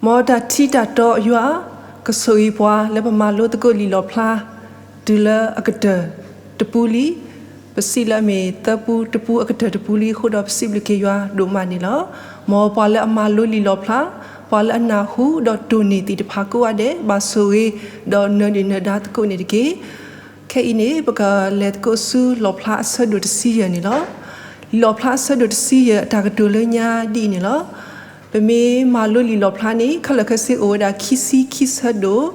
မ်တၢ်ထံတၢ်တီယွၤ ကဆိၣ်ဂ့ၤပှၤလၢပမၤလိသကိးလံာ်လီၣ်ဖျါ တုၤလၢအကတၢၢ်တပူလံ. ပစံးလၢအမ့ၢ်သၢပူတပူအကတၢၢ်တပူလံအဃိဒီး ပစံးဘျုးက့ၤယွၤဒိၣ်မးန့ၣ်လီၤ. မ်ပှၤလၢအမၤလိလံာ်လီၣ်ဖျါ, ပှၤလၢအနၢ်ဟူဒီးတိၢ်န့ၢ်သ့ၣ်တဖၣ်ကိးဂၤဒဲး ဘၣ်ဆိၣ်ဂ့ၤ ဒီးနၢၤဒုၣ်နၢၤဒါသကိးန့ၣ်တက့ၢ်. ခဲအံၤန့ၣ် ပကလဲၤသကိးဆူလီၣ်ဖျါအဆၢဒိၣ်တဆံယဲၢ်န့ၣ်လီၤ. လံာ်လီၣ်ဖျါအဆၢဒိၣ်တဆံယဲၢ် အတၢ်ကတိၤလၢညါဒ်အံၤန့ၣ်လီၤ. ပမ့ၢ်မၤလိလံာ်လီၣ်ဖျါန့ၣ် ခဲလၢာ်ခဲဆ့အိၣ်ဝဲဒၣ်ခံဆံခံဆၢဒိၣ်,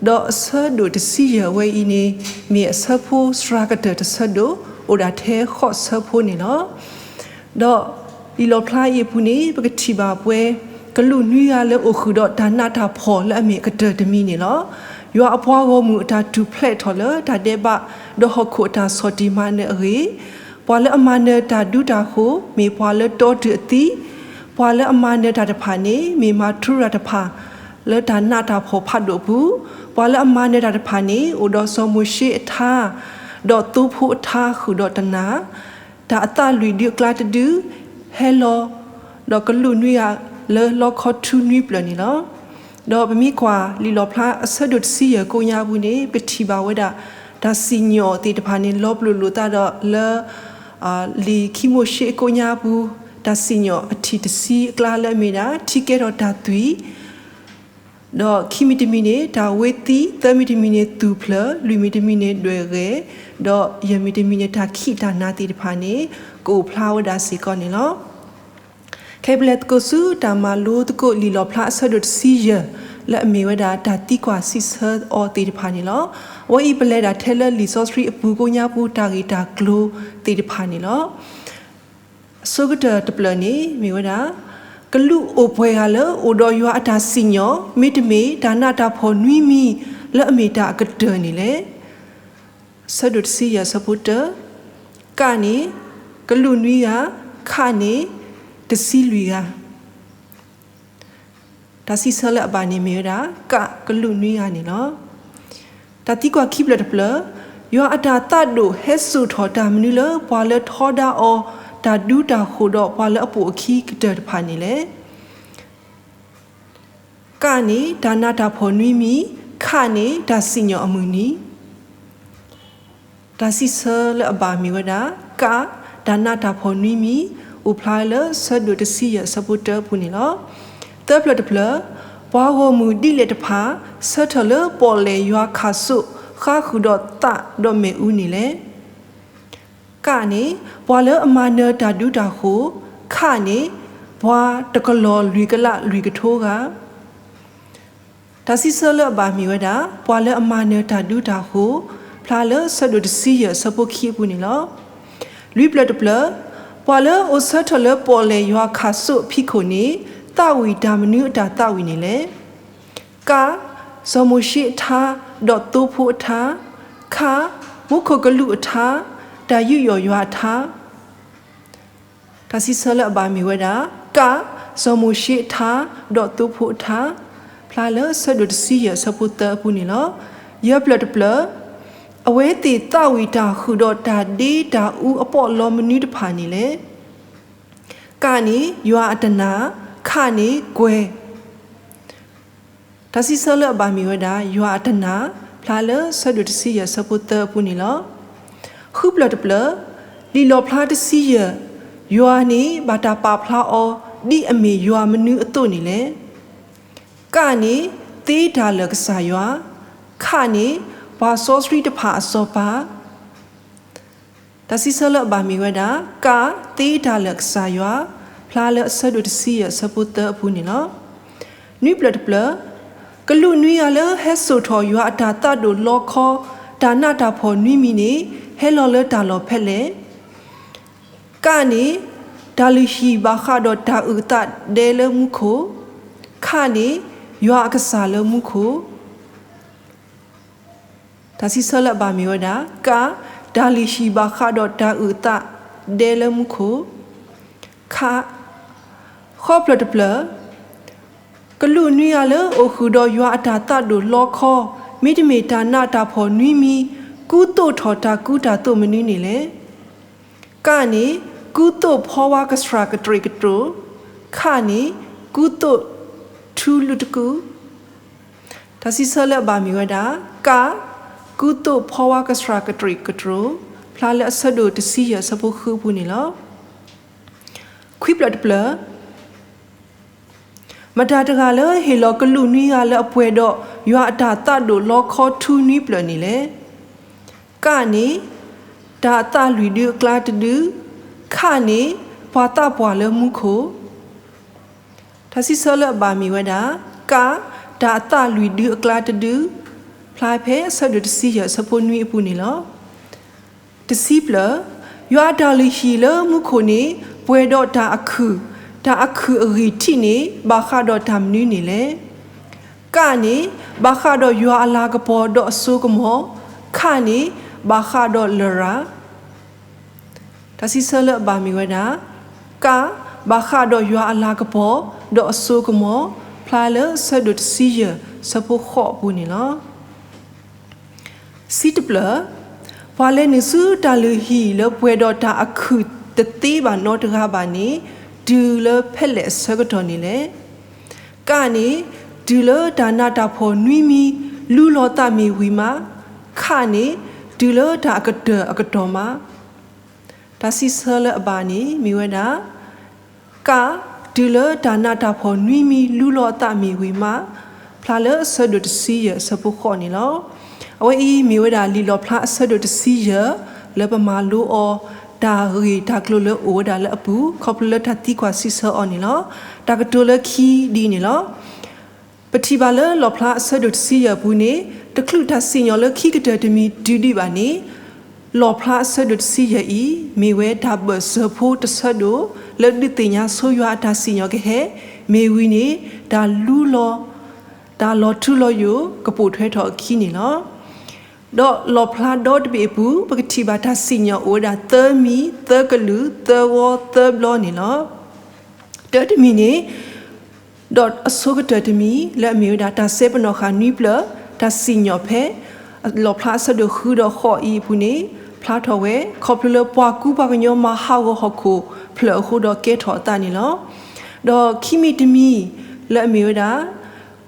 ဒီးအဆၢဒိၣ်တဆံယဲၢ်ဝဲအံၤန့ၣ် မ့ၢ်အဆၢဖိစှၤကတၢၢ်တဆၢဒိၣ် အိၣ်ဒၣ်ထဲဃိးဆၢဖိန့ၣ်လီၤ. ဒီးလံာ်လီၣ်ဖျါအံၤအပူၤန့ၣ် ပကထံၣ်ဘၣ်ပှဲၤ ကလူးနွံဂၤလၢအိၣ်ဃုာ်ဒီးတၢ်နးတၢ်ဖှီၣ်လၢအမ့ၢ်အကတၢၢ်တမံၤန့ၣ်လီၤ. ယွၤအပှၤဂီၢ်မုၢ်အတၢ်ထူၣ်ဖျဲးထီၣ်လၢတၢ်ဒဲးဘး ဒီးဟီၣ်ခိၣ်အတၢ်ဆီၣ်တံၢ်မၤနၢၤအဂ့ၢ်, ပှၤလၢအမၤနၢၤတၢ်ဒူတၢ်ဃိၤ မ့ၢ်ပှၤလၢတီတုၤအသံ, ပှၤလၢအမၤနၢၤတၢ်တဖၣ်န့ၣ် မ့ၢ်မၤထူရၤတဖၣ် လၢတၢ်နးတၢ်ဖှီၣ်ဖးဒိၣ်အပူၤ, ပှၤလၢအမၤနၢၤတၢ်တဖၣ်န့ၣ် အိၣ်ဒီးစီၤမိၤၡ့အထါ ဒီးသိဖိအထါဃုာ်ဒီးတနၤ, တၢ်အသးလွံၢ်ဒုအကျါတဒု ဟဲလီၤ ဒီးကလူးနွံဂၤလၢလီခီထူနွံဖျၢၣ်န့ၣ်လီၤ. ဒီးပမ့ၢ်ကွၢ်လံာ်လီၣ်ဖျါအဆၢဒိၣ်တဆံယဲၢ်ကိးညါပူၤန့ၣ် ပထံၣ်ဘၣ်ဝဲဒၣ် တၢ်စံၣ်ညီၣ်သ့ၣ်တဖၣ်န့ၣ် လီၤပလိာ်လိာ်သးဒီးလၢ လံာ်ခံမိၤၡ့အကိးညါပူၤ တၢ်စံၣ်ညီၣ်အထံၣ်တဆံအကျါလၢအမ့ၢ်ဒၣ် ထံကဲထီၣ်တၢ်သွံၣ် ဒီးခံမံၤတမံၤန့ၣ် တၢ်ဝ့သံ, သၢမံၤတမံၤန့ၣ် သူၣ်ဖျၢၣ်, လွံၢ်မံၤတမံၤန့ၣ် ဒွဲၣ်ဂဲၤ, ဒီးယဲၢ်မံၤတမံၤန့ၣ် တၢ်ခံးတၢ်နၤသ့ၣ်တဖၣ်န့ၣ် ကအိၣ်ဖျါဝဲဒၣ်စ့ၢ်ကီးန့ၣ်လီၤ. ခဲအံၤပလဲၤသကိးဆူတၢ်မၤလိသကိးလံာ်လီၣ်ဖျါအဆၢဒိၣ်တဆံယဲၢ် လၢအမ့ၢ်ဝဲဒၣ်တၢ်သံကွၢ်စံးဆၢအီၤသ့ၣ်တဖၣ်န့ၣ်လီၤ. အဝဲအံၤပလဲၤဒၣ်ထဲလၢလံာ်စီဆှံအပူၤကိးညါပူၤ တၢ်ဂ့ၢ်တၢ်ကျိၤသ့ၣ်တဖၣ်န့ၣ်လီၤ. အဆိကတၢၢ်တဖျၢၣ်န့ၣ်မ့ၢ်ဝဲဒၣ် ကလူးအိၣ်ပှဲၤဂၤလၢအိၣ်ဒီးယွၤအတၢ်စံၣ်ညီၣ် မ့တမ့ၢ်တၢ်နးတၢ်ဖှီၣ်နွံမံၤလၢအမ့ၢ်တၢ်အကတၢၢ်န့ၣ်လဲၣ်. အဆၢဒိၣ်တဆံယဲၢ်အဆၢဖိတၢ, က န့ၣ် ကလူးနွံဂၤ, ခ န့ၣ် တဆံလွံၢ်ဂၤ. တၢ်စံးဆၢလၢအဘၣ်န့ၣ်မ့ၢ်ဝဲဒၣ် က ကလူးနွံဂၤန့ၣ်လီၤ. တၢ်သံကွၢ်ခံဖျၢၣ်တဖျၢၣ်, ယွၤအတၢ်သးဒိၣ်ဟဲစိာ်ထီၣ်တၢ်မနုၤလၢပှၤလၢထီဒါအီၤ တၢ်ဒူတၢ်ဃိၤဒီးပှၤလၢအပိာ်အခံကတၢၢ်တဖၣ်န့ၣ်လဲၣ်. က န့ၣ် တၢ်နးတၢ်ဖှီၣ်နွံမံၤ, ခ န့ၣ် တၢ်စံၣ်ညီၣ်အမုၢ်နံၤ. တၢ်စံးဆၢလၢအဘၣ်မ့ၢ်ဝဲဒၣ် က တၢ်နးတၢ်ဖှီၣ်နွံမံၤ အိၣ်ဖျါလၢဆၢဒိၣ်တဆံယဲၢ်အဆၢဖိတၢအပူၤန့ၣ်လီၤ. သၢဖျၢၣ်တဖျၢၣ်, ပှၤဂီၢ်မုၢ်ဒ်လဲၣ်တဖၣ် ဆၢထၢၣ်လၢပီၣ်လဲၣ်ယွၤခၣ်စိး ဃါဃုာ်ဒီးသးဒီးမ့ၣ်အူန့ၣ်လဲၣ်. က န့ၣ် ပှၤလၢအမၤနၢၤတၢ်ဒူတၢ်ဃိၤ, ခ န့ၣ် ပှၤတကလီၤလွံၢ်ကလးလွံၢ်ကထိဂၤ. တၢ်စံးဆၢလၢအဘၣ်မ့ၢ်ဝဲဒၣ် ပှၤလၢအမၤနၢၤတၢ်ဒူတၢ်ဃိၤ ဖျါလၢဆၢဒိၣ်တဆံယဲၢ်အဆၢဖိခံအပူၤန့ၣ်လီၤ. လွံၢ်ဖျၢၣ်တဖျၢၣ်, ပှၤလၢအိၣ်ဆၢထၢၣ်လၢပီၣ်လဲၣ်ယွၤခၣ်စိးအဖံးခိၣ်န့ၣ် သးဝံၣ်တၢ်မနုၤအတၢ်သးဝံၣ်န့ၣ်လဲၣ်. က စီၤမိၤၡ့အထါ ဒီးသိဖိအထါ, ခ မူခိၣ်ကလူးအထါ, တၢ်ယူးယီၣ်ယွၤအထါ. တၢ်စံးဆၢလၢအဘၣ်မ့ၢ်ဝဲဒၣ် က စီၤမိၤၡ့အထါ ဒီးသိဖိအထါ ဖျါလၢဆၢဒိၣ်တဆံယဲၢ်အဆၢဖိသၢအပူၤန့ၣ်လီၤ. ယဲၢ်ဖျၢၣ်တဖျၢၣ်, အဝဲသ့ၣ်သးဝံၣ်တၢ်ဃုာ်ဒီးတၢ်ဒ့တၢ်အူအပီးလီမနုၤတဖၣ်န့ၣ်လဲၣ်. က န့ၣ် ယွၤအတနၤ, ခ န့ၣ် ကွဲၤ တၢ်စံးဆၢလၢအဘၣ်မ့ၢ်ဝဲဒၣ် ယွၤအတနၤ ဖျါလၢဆၢဒိၣ်တဆံယဲၢ်အဆၢဖိသၢအပူၤန့ၣ်လီၤ. ဃုဖျၢၣ်တဖျၢၣ်, လံာ်လီၣ်ဖျါတဆံယဲၢ်, ယွၤန့ၣ်ဘၣ်တၢ်ပာ်ဖျါအီၤ ဒ်အမ့ၢ်ယွၤမနုၤအသိးန့ၣ်လဲၣ်. က န့ၣ် သ့တၢ်လၢာ်ကစၢ်ယွၤ, ခ န့ၣ် ပှၤစီဆှံတဖၣ်အစီၤပၤ တၢ်စံးဆၢလၢအဘၣ်မ့ၢ်ဝဲဒၣ် က သ့တၢ်လၢာ်ကစၢ်ယွၤ ဖျါလၢအဆၢဒိၣ်တဆံယဲၢ်အဆၢဖိသၢအပူၤန့ၣ်လီၤ. နွံဖျၢၣ်တဖျၢၣ်, ကလူးနွံဂၤလၢဟဲစိာ်ထီၣ်ယွၤအတၢ်သးဒိၣ်လီခီ တၢ်နးတၢ်ဖှီၣ်နွံမံၤန့ၣ် ဟဲလီၤလၢတၢ်လီၢ်ဖဲလဲၣ်. က န့ၣ် တၢ်လုၢ်ဟံၣ်ဘၣ်ဃးဒီးတၢ်အုၣ်အသးဒဲလၢမူခိၣ်, ခ န့ၣ် ယွၤအကစၢ်လၢမူခိၣ် တၢ်စံးဆၢလၢအဘၣ်မ့ၢ်ဝဲဒၣ် က တၢ်လုၢ်ဟံၣ်ဘၣ်ဃးဒီးတၢ်အုၣ်အသးဒဲလၢမူခိၣ်, ခ ဃိးဖျၢၣ်တဖျၢၣ်, ကလူးနွံဂၤလၢအိၣ်ဃုာ်ဒီးယွၤအတၢ်သးဒိၣ်လီခီ မ့တမ့ၢ်တၢ်နးတၢ်ဖှီၣ်နွံမံၤ ကူသိးထီၣ်တၢ်ကူတၢ်သိးမနုၤန့ၣ်လဲၣ်. က န့ၣ် ကူသိးဖီဝါကဆှၣ်ကတြ့ၣ်ကတြိၣ်, ခ န့ၣ် ကူသိး ထူလုၢ်တကူၣ်. တၢ်စံးဆၢလၢအဘၣ်မ့ၢ်ဝဲဒၣ် က, ကူသိးဖီဝါကစှၤကတြံးကတြိၤ, ဖျါလၢအဆၢဒိၣ်တဆံယဲၢ်အဆၢဖိဃုအပူၤန့ၣ်လီၤ. ခွံဖျၢၣ်တဖျၢၣ်, မတၤတဂၤလၢဟ့ၣ်လီၤကလူးနွံဂၤလၢအပှဲၤဒီးယွၤအတၢ်သးဒိၣ်လီခီထူနွံဖျၢၣ်န့ၣ်လဲၣ်. ကန့ၣ် တၢ်အသးလွံၢ်ဒုအကျါတဒု, ခန့ၣ် ပှၤသးပှၢ်လၢမူခိၣ်. တၢ်စံးဆၢလၢအဘၣ်မ့ၢ်ဝဲဒၣ် က, တၢ်အသးလွံၢ်ဒုအကျါတဒု, ဖျါဖဲအဆၢဒိၣ်တဆံယဲၢ်အဆၢဖိနွံအပူၤန့ၣ်လီၤ. တဆံဖျၢၣ်, ယွၤအတၢ်လုၢ်ဟံၣ်လၢမူခိၣ်န့ၣ် ပှဲၤဒီးတၢ်အခုၣ်, တၢ်အခုၣ်အဂံၢ်ထံးန့ၣ် ဘၣ်ဃးဒီးတၢ်မနုၤန့ၣ်လဲၣ်. ကန့ၣ် ဘၣ်ဃးဒီးယွၤအလၤကပီၤဒီးအစိကမီၤ, ခန့ၣ် ဘၣ်ဃးဒီးလရာ်. တၢ်စံးဆၢလၢအဘၣ်မ့ၢ်ဝဲဒၣ် က, ဘၣ်ဃးဒီးယွၤအလၤကပီၤဒီးအစိကမီၤ, ဖျါလၢအဆၢဒိၣ်တဆံယဲၢ်ဆၢဖိဃိးအပူၤန့ၣ်လီၤ. ဆံတဖျၢၣ်, ပှၤလၢနုာ်ဆူတၢ်လုၢ်ဟံၣ်လၢပှဲၤဒီးတၢ်အခုၣ်တသ့ဘၣ်နီတဂၤဘၣ်န့ၣ် တုၤလၢဖဲလဲၣ်အဆၢကတီၢ်န့ၣ်လဲၣ်. ကန့ၣ် တုၤလၢတၢ်နးတၢ်ဖှီၣ်နွံမံၤလူလီၤသးမ့ၢ်ဝံၤမး, ခန့ၣ် တုၤလၢတၢ်အကတၢၢ်အကတီၢ်မး. တၢ်စံးဆၢလၢအဘၣ်န့ၣ်မ့ၢ်ဝဲဒၣ် က, တုၤလၢတၢ်နးတၢ်ဖှီၣ်နွံမံၤလူလီၤအသးမ့ၢ်ဝံၤမး, ဖျါလၢအဆၢဒိၣ်တဆံယဲၢ်အဆၢဖိဃိးန့ၣ်လီၤ. အဝဲအံၤမ့ၢ်ဝဲဒၣ်လံာ်လီၣ်ဖျါအဆၢဒိၣ်တဆံယဲၢ် လၢပမၤလိအီၤ တၢ်ဂ့ၢ်တၢ်ကျိၤလၢအိၣ်ဝဲဒၣ်လၢအပူၤ ခီဖျိလၢတၢ်သံကွၢ်စံးဆၢအီၤန့ၣ်လီၤ. တၢ်ကတိၤလၢခံဒ်အံၤန့ၣ်လီၤ. ပထံၣ်ဘၣ်လၢလီၣ်ဖျါအဆၢဒိၣ်တဆံယဲၢ်အပူၤန့ၣ် တချုးတၢ်စံၣ်ညီၣ်လၢခံကတၢၢ်တမံၤတုၤဒံးဘၣ်န့ၣ် လီၣ်ဖျါအဆၢဒိၣ်တဆံယဲၢ်အံၤ မ့ၢ်ဝဲတၢ်ဘၢၣ်စၢၤဖိတဆၢဒိၣ် လၢဒုးသ့ၣ်ညါဆိယွၤအတၢ်စံၣ်ညီၣ်ကဟဲ, မ့ၢ်ဝံၤန့ၣ် တၢ်လူလီၤ, တၢ်လီၤထူလီၤယိာ်ကပိာ်ထွဲထီၣ်အခံန့ၣ်လီၤ. ဒီးလီၣ်ဖျါဒီတဘ့ၣ်အပူၤ ပကထံၣ်ဘၣ်တၢ်စံၣ်ညီၣ်အိၣ်ဝဲဒၣ်သၢမံၤ, သၢကလုာ်, သၢဝီ, သၢဘျီန့ၣ်လီၤ. တၢတမံၤန့ၣ် ဒီးအဆိကတၢၢ်တမံၤ လၢအမ့ၢ်ဝဲဒၣ်တၢ်စဲပနီၣ်ဃာ်နွံဖျၢၣ် တၢ်စံၣ်ညီၣ်ဖဲ လီၣ်ဖျါအဆၢဒိၣ်ဃုဒီးဃိးအံၤအပူၤန့ၣ် ဖျါထီၣ်ဝဲ ခီဖျိလၢပှၤကူပှၤကညီမၤဟးဂီၤဟီၣ်ခိၣ်ဖျၢၣ်အဃိဒီးကဲထီၣ်အသးန့ၣ်လီၤ. ဒီးခံမံၤတမံၤ လၢအမ့ၢ်ဝဲဒၣ်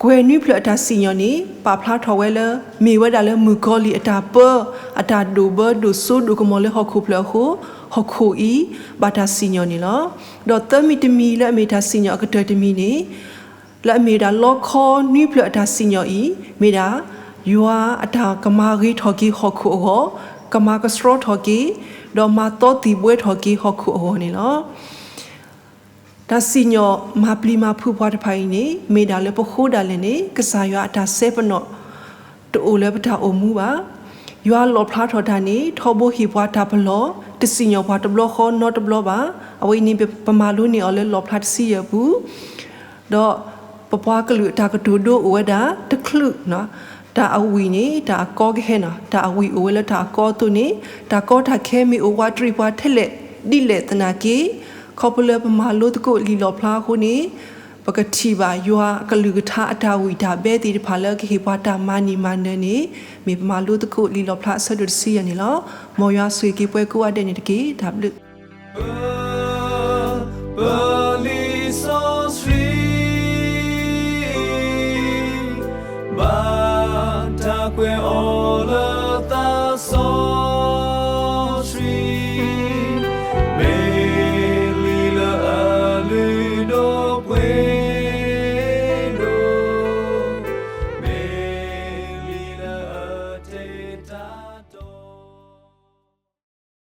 ကွဲၤနွံဖျၢၣ်အတၢ်စံၣ်ညီၣ်န့ၣ် ပာ်ဖျါထီၣ်ဝဲလၢ မ့ၢ်ဝဲဒၣ်လၢမုၣ်ကီၤလံၢ်အတၢ်ပၢ အတၢ်ဒိၣ်ဘၢဒိၣ်စိဒိၣ်ကမီၤလၢဟီၣ်ခိၣ်ဖျၢၣ်အဃိ ဟီၣ်ခိၣ်အံၤ ဘၣ်တၢ်စံၣ်ညီၣ်န့ၣ်လီၤ. ဒီးသၢမံၤတမံၤလၢအမ့ၢ်တၢ်စံၣ်ညီၣ်အကတၢၢ်တမံၤန့ၣ် လၢအမ့ၢ်ဝဲဒၣ်လီခီနွံဖျၢၣ်အတၢ်စံၣ်ညီၣ်အံၤ မ့ၢ်ဒၣ် ယွၤအတၢ်ကမၤဂ့ၤထီၣ်က့ၤဟီၣ်ခိၣ်အဂီၢ်, ကမၤကဆှီထီၣ်က့ၤ, ဒီးမၤသီသံၣ်ဘှဲထီၣ်က့ၤဟီၣ်ခိၣ်အဂီၢ်န့ၣ်လီၤ. တၢ်စံၣ်ညီၣ်မၤပျံၤမၤဖုးပှၤတဖၣ်အံၤန့ၣ် မ့ၢ်ဒၣ်လၢပဃိဒၣ်လဲာ်န့ၣ် ကစၢ်ယွၤအတၢ်စဲပနီၣ် တအိၣ်လၢပတၢ်အိၣ်မူဘၣ်. ယွၤလီၣ်ဖျါထီၣ်တၢ်န့ၣ် ထီဘိဟ့ၣ်ပှၤတၢ်ပလီၢ်, တစံၣ်ညီၣ်ပှၤတဘျီဃီနီတဘျီဘၣ်. အဝဲအံၤန့ၣ် ပမၤလိန့ၢ်အီၤလၢလီၣ်ဖျါတဆံယဲၢ်အပူၤ ဒီးပပှၤကလုာ်အတၢ်ကတိၤဒိအိၣ်ဝဲဒၣ် တချုး, တၢ်အဝံၣ်န့ၣ် တၢ်အကီကဟဲနီၤ, တၢ်အဝံၣ်အိၣ်ဝဲလၢတၢ်အကီအသိးန့ၣ် တၢ်ကီတၢ်ခဲမ့ၢ်အိၣ်ဝးတရံးပှၤထဲလဲၣ်ဒ်လဲၣ်သနာ်က့ ခီဖျိလၢပမၤလိသကိးလံာ်လီၣ်ဖျါအဃိန့ၣ် ပကထံၣ်ဘၣ်ယွၤအကလုၢ်ကထါအတၢ်ဝံၣ်တၢ်ဘဲသ့ၣ်တဖၣ်လၢကဟ့ၣ်ပှၤတၢ်မၤန့ၢ်မၤနၢၤန့ၣ် မ့ၢ်ပမၤလိသကိးလံာ်လီၣ်ဖျါအဆၢဒိၣ်တဆံယဲၢ်န့ၣ်လီၤ. မ်ယွၤဆိၣ်ဂ့ၤက့ၤပှၤကိးဂၤဒဲးန့ၣ်တက့ၢ်. တၢ်ဘျုး